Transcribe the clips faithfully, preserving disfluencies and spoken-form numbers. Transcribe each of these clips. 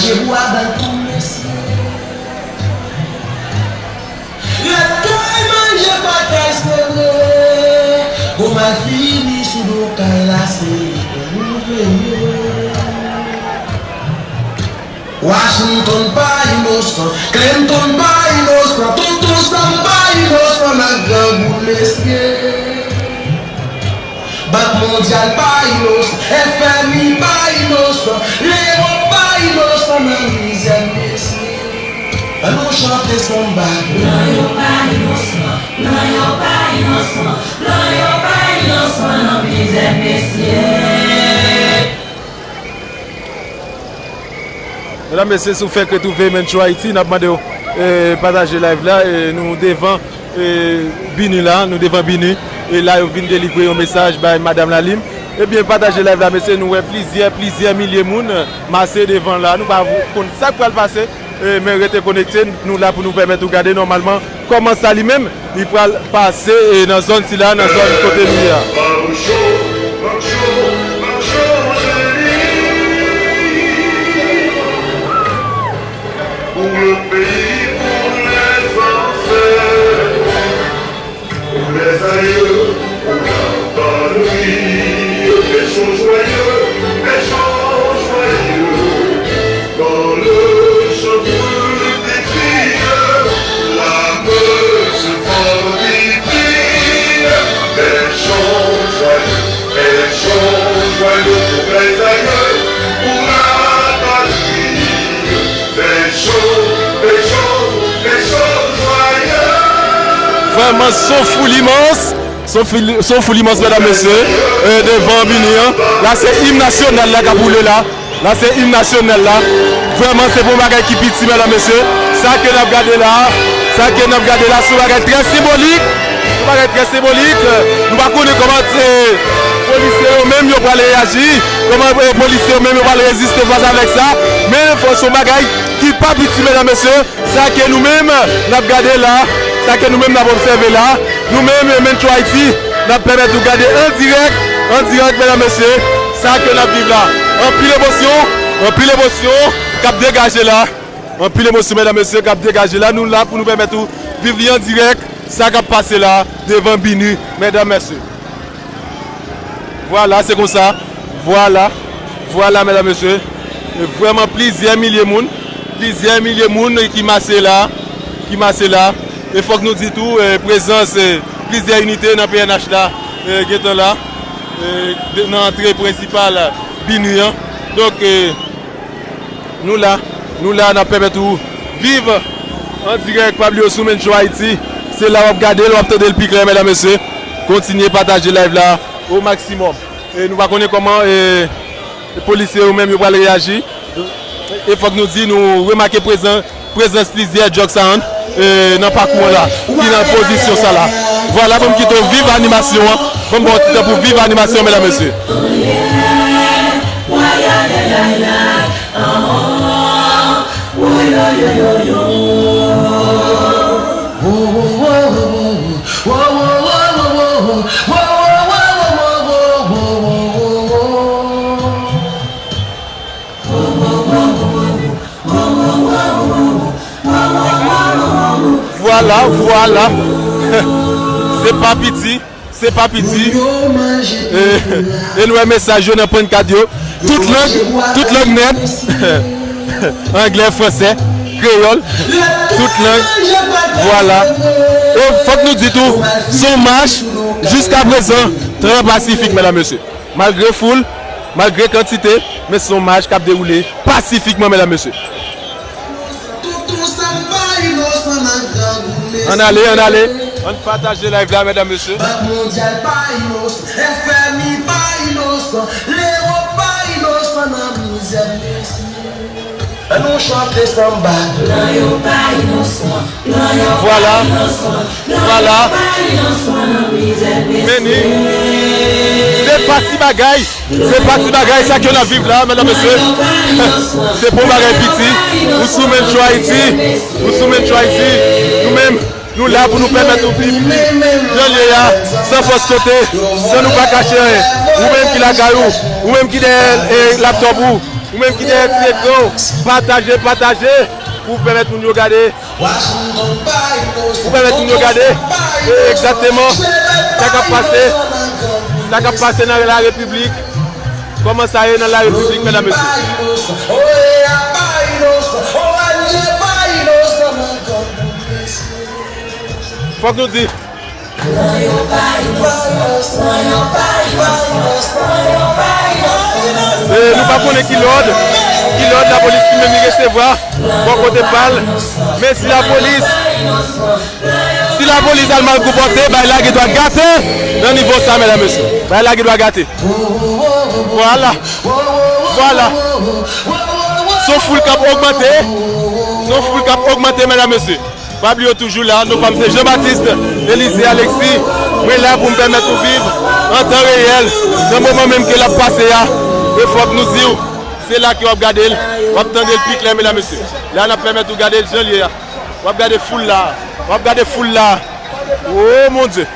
Manje bwa bay tout mesye. Ret kay manje batay se vre. Gon malfini sou do kay la se pou nou veye. Washington pa inosan, Clinton pa inosan, Tonton Sam pa inosan nan grangou mesye. Bank Mondyal pa inosan, F M I pa inosan, Lewòp pa inosan nan mizè mesye. Ann nou chante sanba. Blan yo pa inosan, blan yo pa inosan, blan yo pa inosan nan mizè mesye. Medam, mesye, si w fèk retwouve Mencho Haiti, n ap mande w e, pataje live la. E, nou devan e, Bini la, nou devan Bini. E la, yo vin delivre yon mesaj bay Madanm Lalim. Ebyen, pataje live la, mesye, nou wè plizyè, plizyè milye moun mase devan la. Nou pa konn sa k pral pase, e, men rete konekte. Nou la pou nou pèmèt ou gade nòmalman kòman sa li menm li pral pase e, nan zòn sila, nan zòn kote nou ye a. Pour le pays, pour les ancêtres, pour les aïeux, pour la patrie. Pêchons joyeux, pêchons joyeux, quand le chant défile, la meute se fortifie. Pêchons joyeux, pêchons joyeux, pour les aïeux, pour la patrie. Pêchons, pêchons, pêchons joyeux. Vrèman, son foul imans. Son foul, son foul imans, medam, mesye. E, devan Bini an. La, se im nasyonal la k ap woule la. La, se im nasyonal la. Vrèman, se pa yon bagay ki piti, medam, mesye. Sa ke n ap gade la, sa ke n ap gade la, se yon bagay trè senbolik. Se yon bagay trè senbolik. Nou pa konnen kòman, e, polisye yo menm yo pral reyaji, kòman, e, polisye yo menm yo pral reziste fas avèk sa. Men, fò, se yon bagay ki pa piti, medam, mesye. Sa ke nou menm n ap gade la, sa ke nou menm n ap obsève la, nou menm, e, Mencho Haiti, n ap pèmèt nou gade an dirèk, an dirèk, medam, mesye, sa ke n ap viv la. Anpil emosyon, anpil emosyon k ap degaje la. Anpil emosyon, medam, mesye, k ap degaje la. Nou la pou nou pèmèt ou viv li an dirèk, sa k ap pase la, devan Bini, medam, mesye. Vwala, se konsa. Vwala. Vwala, medam, mesye. E vrèman plizyè milye moun. Plizyè milye moun ki mase la. Ki mase la. E fòk nou di tou, e, prezans, e, plizyè inite nan P N H la, e, gentan la. E, de, nan antre prensipal Bini an. Donk, e, Nou la, nou la, n ap pèmèt ou viv an dirèk, pa bliye sou Mencho Haiti. Se la w ap gade l, w ap tande l pi klè, medam, mesye. Kontinye pataje live la o maksimòm. E nou pa konnen kòman, e, polisye yo menm yo pral reyaji. E fòk nou di, nou remake prezan, prezans plizyè Jug Sound, e, nan pakou an la, ki nan pozisyon sa la. Vwala, ban m kite w viv animasyon an. Ban m ba w ti tan pou viv animasyon, medam, mesye. Vwala, vwala. Se pa piti. Se pa piti. E, e nou wè mesaj yo nan pannkad yo. Tout lang, tout lang nèt. Anglè, fransè, kreyòl. Tout lang. Vwala. E fòk nou di tou, se yon mach, jiskaprezan, trè pasifik, medam, mesye. Malgre foul, malgre kantite, men se yon mach k ap dewoule pasifikman, medam, mesye. Ann ale, ann ale. Ann pataje live la, medam, mesye. Bank Mondyal pa inosan, F M I pa inosan, Lewòp pa inosan nan mizè mesye. Ann nou chante sanba. Blan yo pa inosan, blan yo pa inosan, blan yo pa inosan nan mizè mesye. Vwala. Vwala. Meni. Se pa ti bagay. Se pa ti bagay sa ke n ap viv la, medam, mesye. Se pa yon bagay piti. Ou sou Mencho Haiti. Ou sou Mencho Haiti. Nou menm, nou la pou nou pèmèt nou viv li jan l ye a, san fòs kote, san nou pa kache anyen. Ou menm ki lakay ou, ou menm ki dèyè, e, laptòp ou, Ou menm ki dèyè ti ekran w, pataje, pataje, pou pèmèt moun yo gade. Pou pèmèt moun yo gade, e, egzakteman sa k ap pase, sa k ap pase nan la Repiblik. Kòman sa ye nan la Repiblik, medam, mesye? Fòk nou di, E, nou pa konnen ki lòd, ki lòd lapolis li menm li resevwa bò kote pa l. Men si lapolis, si lapolis al mal konpòte, bagay la gen dwa gate nan nivo sa, medam, mesye. Bagay la gen dwa gate. Vwala. Vwala. Se yon foul k ap ogmante. Se yon foul k ap ogmante, medam, mesye. Pa bliye w toujou la, non pa m se Jean Baptiste Elysée Alexis. Mwen la pou m pèmèt ou viv an tan reyèl, nan moman menm ke l ap pase a. E fòk nou di w, se la ke w ap gade l, w ap tande l pi klè, medam, mesye. La n ap pèmèt ou gade l jan l ye a. W ap gade foul la, w ap gade foul la. Oh mon Dieu!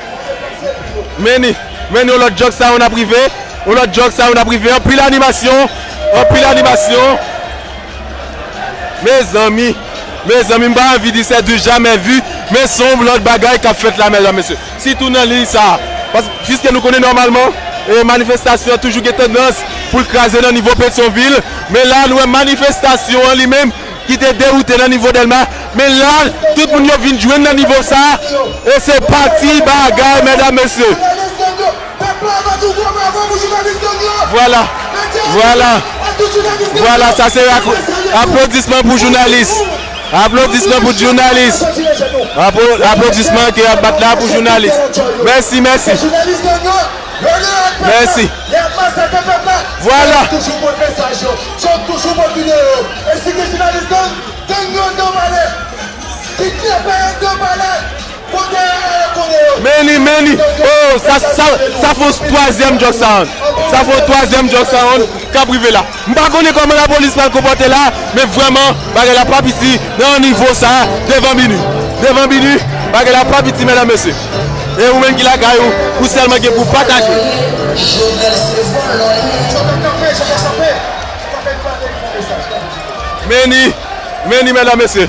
Men ni, men ni yon lòt Jug Sound ap rive, yon lòt Jug Sound ap rive, anpil animasyon, anpil animasyon. Mezanmi, mezanmi, m pa anvi di c'est du jamais vu, men se yon lòt bagay k ap fèt la, medam, mesye. Sitou nan liy sa a. Pas-, piske nou konnen nòmalman, e, manifestasyon an toujou gen tandans pou l kraze nan nivo Petyonvil, men la, nou wè manifestasyon an li menm ki te dewoute nan nivo Dèlma, men la, tout moun yo vin jwenn nan nivo sa a, e se pati bagay, medam, mesye. Vwala. Vwala. Vwala, sa se ak-, aplodisman pou jounalis. Aplodisman pou jounalis. Aplo-, aplodisman ke y ap bat la pou jounalis. Mèsi, mèsi. Mèsi. Vwala. Men ni, men ni. Oh, sa, sa, sa fè yon twazyèm Jug Sound. Sa fè yon twazyèm Jug Sound k ap rive la. M pa konnen kòman lapolis pral konpòte la, men vrèman, bagay la pa piti nan nivo sa, devan bini. Devan bini, bagay la pa piti, medam, mesye. E ou menm ki lakay ou, ou sèlman gen pou pataje. Men ni, men ni, medam, mesye.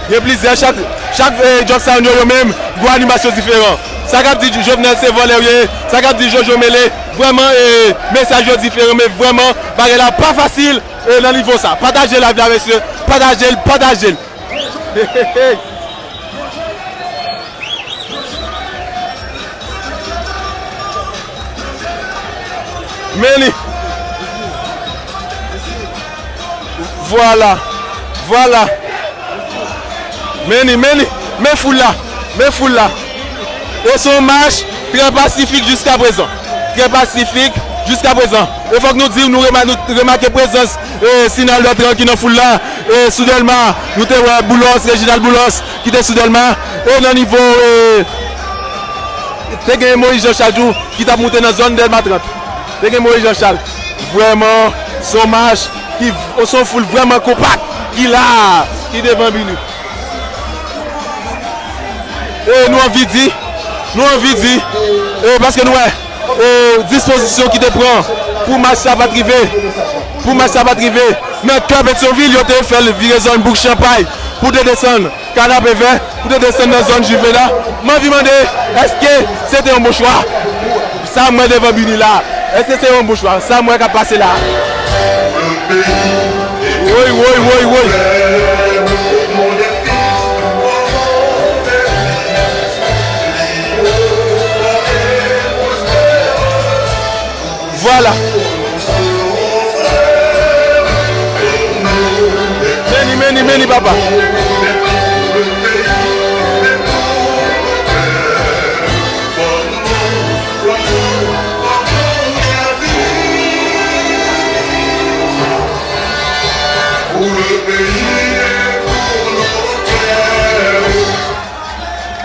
Gen plizyè, chak, chak, eh, Jug Sound yo, yo menm, gwo animasyon diferan. Sa k ap di Jovenel se vòlè yo ye, sa k ap di Jojo Mele, vrèman, eh, mesaj yo diferan, men vrèman, bagay la pa fasil, eh, nan nivo sa. Pataje live la, mesye, pataje l, pataje l. Men ni. Vwala. Vwala. Men ni, men ni. Men foul la. Men foul la. E se yon mach trè pasifik jiskaprezan. Trè pasifik jiskaprezan. E fòk nou di, nou rema-, nou remake prezans, e, Sinal Bertrand ki nan foul la. E, sou Dèlma, nou te wè Boulos, Reginald Boulos, ki te sou Dèlma. E nan nivo, e, te gen Moïse Jean Charles tou, ki t ap moute nan zòn Dèlma trant. Te gen Moïse Jean Charles. Vrèman, se yon mach ki, se yon foul vrèman konpak ki la, ki devan bini. E nou anvi di, nou anvi di, e paske nou wè, e dispozisyon ki te pran pou mach sa pa t rive, pou mach sa pa t rive nan kè Petyonvil, yo te fè l vire zòn Bouk Chanpay pou te desann Kanapevè, pou te desann nan zòn Juvena. M anvi mande, èske se te yon bon chwa? Sa m wè devan bini la, èske se yon bon chwa? Sa m wè k ap pase la. Woy, woy, woy, woy. Vwala. Men ni, men ni, men ni, papa.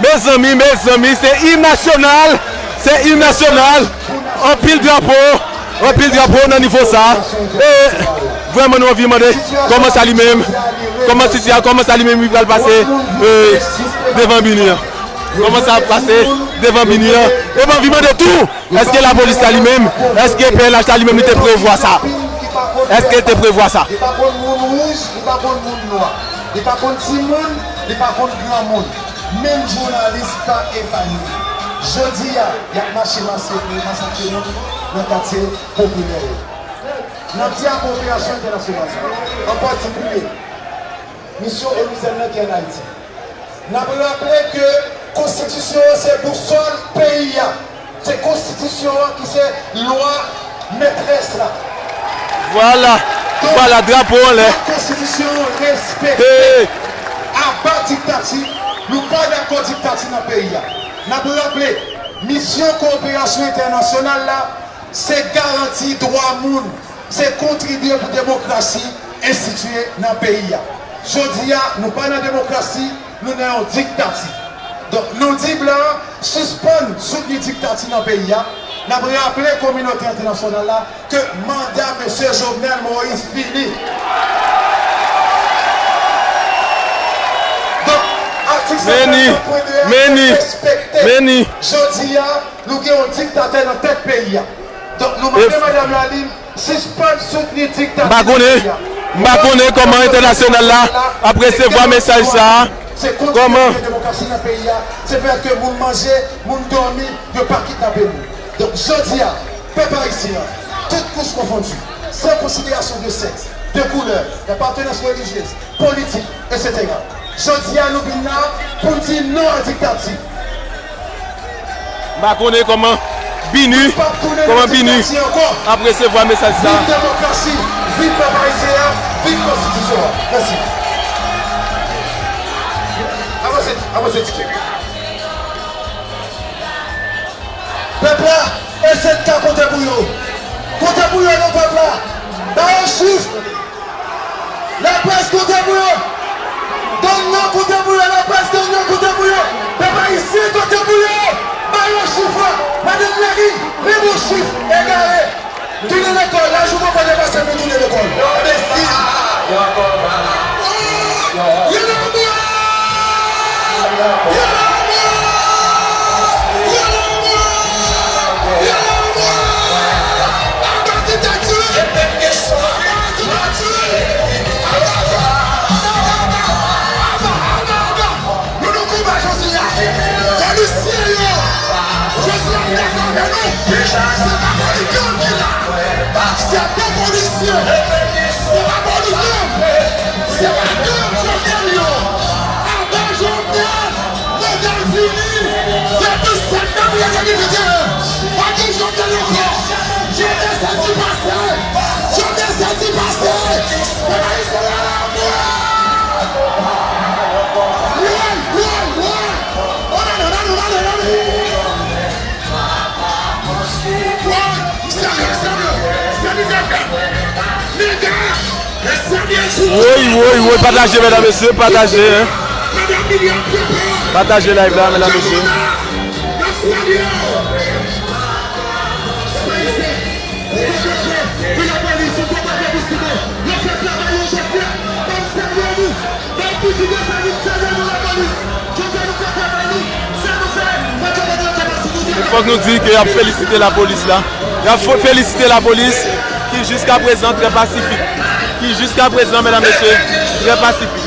Mezanmi, mezanmi, se im nasyonal, se im nasyonal. Anpil drapo, anpil drapo nan nivo sa. E vrèman nou anvi mande kòman sa li menm, kòman sitiyasyon, kòman sa li menm li pral pase, e, devan bini an. Kòman sa ap pase devan bini an. E m anvi mande tou, èske lapolis la li menm, èske P N H la li menm li te prevwa sa? Èske l te prevwa sa? Li pa konn moun wouj, li pa konn moun nwa. Li pa konn timoun, li pa konn granmoun. Menm jounalis pa epanye. Jodi a, y ap mache masakre, masakre moun nan katye popilè yo. N ap di ak kowoperasyon entènasyonal sa, an patikilye, misyon Onusèn nan ki ann Ayiti. N ap raple ke konstitisyon an se bousòl peyi a. Se konstitisyon an ki se lwa metrès la. Vwala, vwala, drapo anlè. Fòk konstitisyon an respekte. Aba diktati, nou pa dakò diktati nan peyi a. N ap raple, misyon kowoperasyon entènasyonal la, se garanti dwa moun, se kontribye pou demokrasi enstitiye nan peyi a. Jodi a, nou pa nan demokrasi, nou nan yon diktati. Donk, nou di blan an sispann soutni diktati nan peyi a. N ap raple kominote entènasyonal la ke manda mesye Jovenel Moïse fini. Donk, atik senkannèf pwen de a respekte. Jodi a, nou gen yon diktatè nan tèt peyi a. Donk, nou mande Madanm Lalim sispann soutni diktati nan peyi a. M pa konnen, m pa konnen kòman entènasyonal la ap resevwa mesaj sa a. Kòman? Se kontinye demokrasi nan peyi a. Se fè ke moun manje, moun dòmi, yo pa kidnape moun. Donk, jodi a, pèp ayisyen an, tout kouch konfondi, san konsiderasyon de sèks, de koulè, d'apartenance religieuse, politik, etsetera. Jodi a, nou vin la pou n di non a diktati. M pa konnen kòman BINUH, kòman BINUH ap resevwa mesaj sa a. Viv demokrasi, viv pèp ayisyen an, viv konstitisyon an. Mèsi. Avanse, avanse, Tite. Pèp la, eseye ka konte pou yo. Konte pou yo non pèp la. Ba yo chif. Laprès konte pou yo. Donn non konte pou yo. Laprès donn non konte pou yo. Pèp ayisyen konte pou yo. Ba yo chif la. Madanm Lari, men bon chif. Egare. Tounen lekòl, laj ou poko depase pou tounen lekòl. Yo anbesil. Yo anbesil. Nou nan konba jodi a. Polisye yo, jodi a, m dakò avè nou. Se pa Polycom ki la. Se pa polisye. Se pa Polycom. Se pa gang Jovenel yo. Aba Jovenel. Jovenel fini. Depi sèt fevriye de mil venteyen. Pa gen Jovenel ankò. Jovenel sezi pase. Jovenel sezi pase. Pèp ayisyen la. Woy, woy, woy, pataje, medam, mesye, pataje, hein. Pataje live la, medam, mesye. E fòk nou di ke y ap felisite lapolis la. Y ap fo-, felisite lapolis ki jiskaprezan trè pasifik. Ki jiskaprezan, medam, mesye, trè pasifik.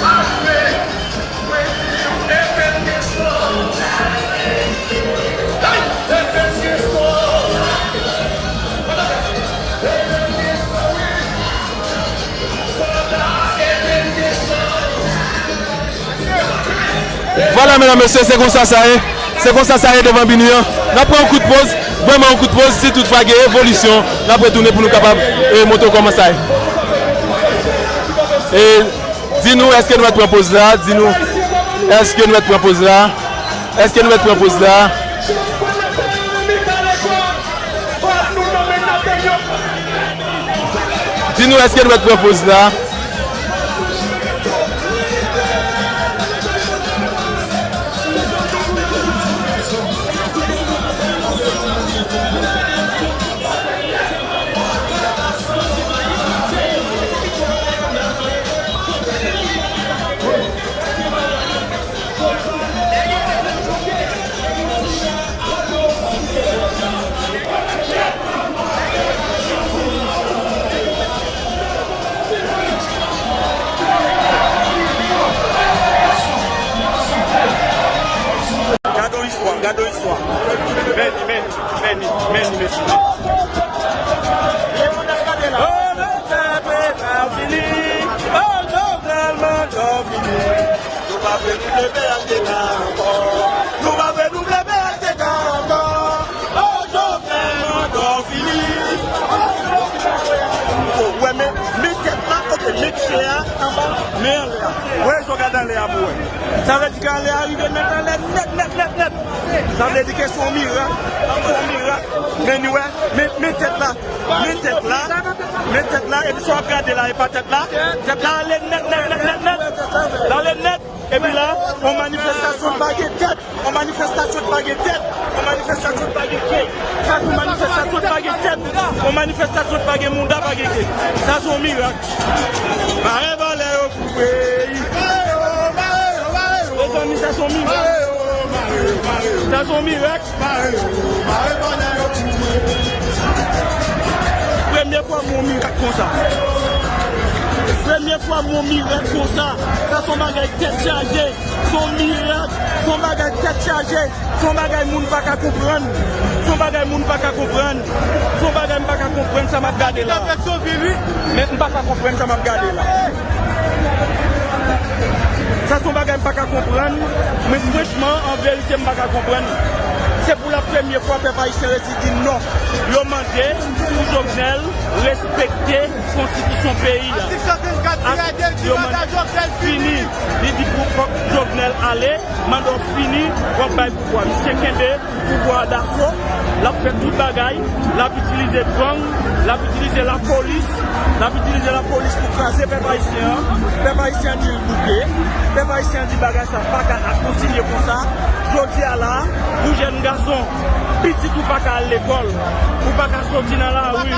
Vwala, medam, mesye, se konsa sa ye. Se konsa sa ye devan BINUH an. N ap pran yon kout poz, vrèman yon kout poz. Si toutfwa gen evolisyon, n ap retounen pou nou kapab, e, montre w kòman sa ye. E, di nou, èske nou mèt pran poz la? Di nou, èske nou mèt pran poz la? Èske nou mèt pran poz la? Di nou, èske nou mèt pran poz la? Men li, mesye. Oh, nou pèp pa fini. Oh, Jovenel, mandan fini. Nou pa vle nou leve ak T K ankò. Nou pa vle nou leve ak T K ankò. Oh, Jovenel, mandan fini. Ou wè, men, men tèt la, ok, men chè a anba, men anlè a. Wè, jan w gade anlè a pou wè. Sa vle di ke anlè a rive nèt, anlè nèt, nèt, nèt, nèt. Sa vle di ke se yon mirak, se yon mirak. Men nou wè, men, men tèt la, men tèt la, men tèt la, epi sa w ap gade la, e pa tèt la, tèt la ale nèt, nèt, nèt, nèt, nèt. L ale nèt, epi la, yon manifestasyon pa gen tèt, yon manifestasyon pa gen tèt, yon manifestasyon pa gen ke. Sa se yon manifestasyon pa gen tèt, yon manifestasyon pa gen mouda, pa gen ke. Sa se yon mirak. Mare vòlè yo pou peyi. Mezanmi, sa se yon mirak. Sa se yon mirak. Premye fwa m wè yon mirak konsa. Premye fwa m wè yon mirak konsa. Sa se yon bagay tèt chaje. Se yon mirak. Se yon bagay tèt chaje. Se yon bagay moun pa ka konprann. Se yon bagay moun pa ka konprann. Se yon bagay m pa ka konprann sa m ap gade la. Men m pa ka konprann sa m ap gade la. Sa se yon bagay m pa ka konprann. Men franchman, an verite, m pa ka konprann. Se pou la premye fwa pèp ayisyen resi di non. Yo mande pou Jovenel respekte konstitisyon peyi a. Atik san trannkat di a di yo mande fini. Li di pou fòk Jovenel ale, manda w fini, w ap bay pouvwa. Misye kenbe pouvwa a daso, l ap fè tout bagay, l ap itilize gang, l ap itilize lapolis, l ap itilize lapolis pou kraze pèp ayisyen an. Pèp ayisyen an di l bouke. Pèp ayisyen an di bagay sa pa ka ap kontinye konsa. Jodi a la, pou jèn gason, pitit ou pa ka al lekòl, ou pa ka soti nan lari,